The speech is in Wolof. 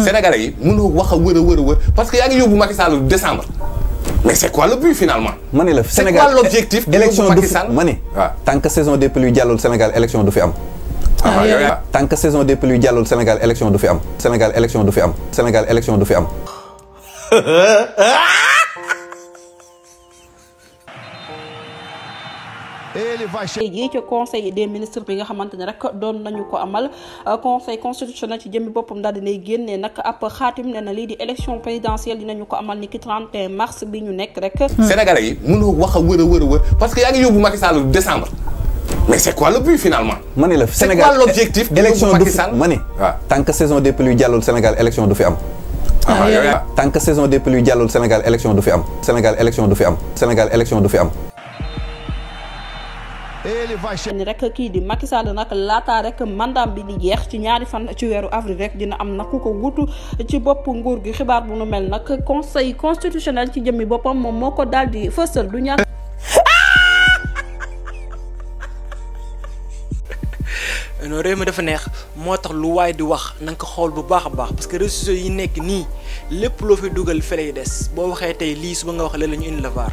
Sénégalais yi mënoo wax a wër parce que yaa ngi yóbbu Macky Sall décembre. Mais c'est quoi le but finalement? Sénégal, c'est quoi l'objectif? Élection du Sénégal. Tant que saison des pluies jàllul Sénégal élection du fi am. Tant que saison des pluies jàllul Sénégal élection du fi am. Sénégal élection du fi am. Sénégal élection du fi am. léegi ci conseil des ministres bi nga xamante ne rek doon nañu ko amal conseil constitutionnel ci jëmmi boppam daal dinay génnee nag ab xaatim ne na lii di élection présidentielle dinañu ko amal ni ki 31 mars bi ñu nekk rek. Sénégalais yi mënoo wax a wër parce que yaa ngi yóbbu Macky Sall décembre. Mais c'est quoi le but finalement? Sénégal, c'est quoi l'objectif? Élection du fi tant que saison des pluies jàllul Sénégal élection du fi am. Tant que saison des pluies jàllul Sénégal élection du fi am. Sénégal élection du fi am. Sénégal élection du fi am. ni rek kii di Macky Sall nag laataa rek mandaam bi di jeex ci ñaari fan ci weeru avril rek dina am nag ku ko wutu ci bopp nguur gi. xibaar bu nu mel nag conseil constitutionnel ci jëmmi boppam moom moo ko daal di fësal du ñàkk. non réew mi dafa neex moo tax lu waay di wax na nga ko xool bu baax a baax parce que réseaux sociaux yi nekk nii lépp loo fi dugal fële yi des boo waxee tey lii suba nga wax la ñu indi la vaar.